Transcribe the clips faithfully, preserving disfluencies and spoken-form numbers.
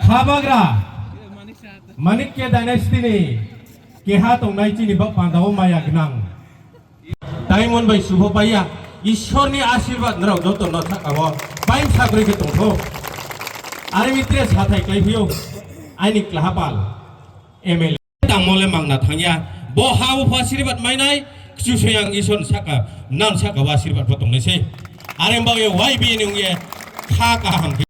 Habagra Manikya dynasty ni keha tongnai chini bak pandao maya gnang. Diamond bai subho paiya, Ishorni asirwad norok joto no sakao paim sakroi khe tongtho. Ari mitre sathai klai phio, aini klahapal M L A. Tangmole mangna thangya, bo ha o pha asirwad mainai, kchu soyang Ishor saka, nang saka o asirwad bo tongnai se. Are bao ye Y B N wngye kha kaham khe.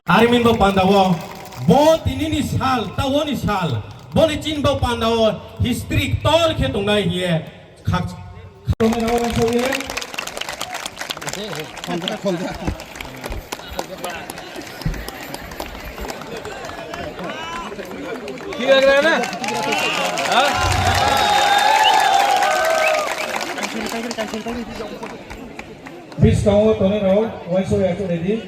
Arimin bo panda o, bo tini ni sal, ta o ni sal, bo ni chin bo panda o, history tol khe tongnai hiye, khak, khak, Biskango tonwi rok, waisa ya to ready.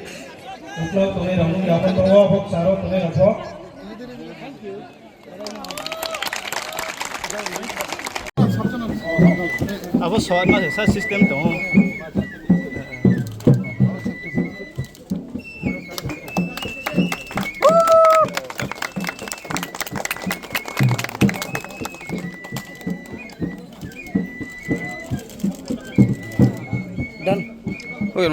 Uklau tonwi rok, nung yapon tongo, bok saro tonwi rok. Abo soal ma sa system tongo. Done.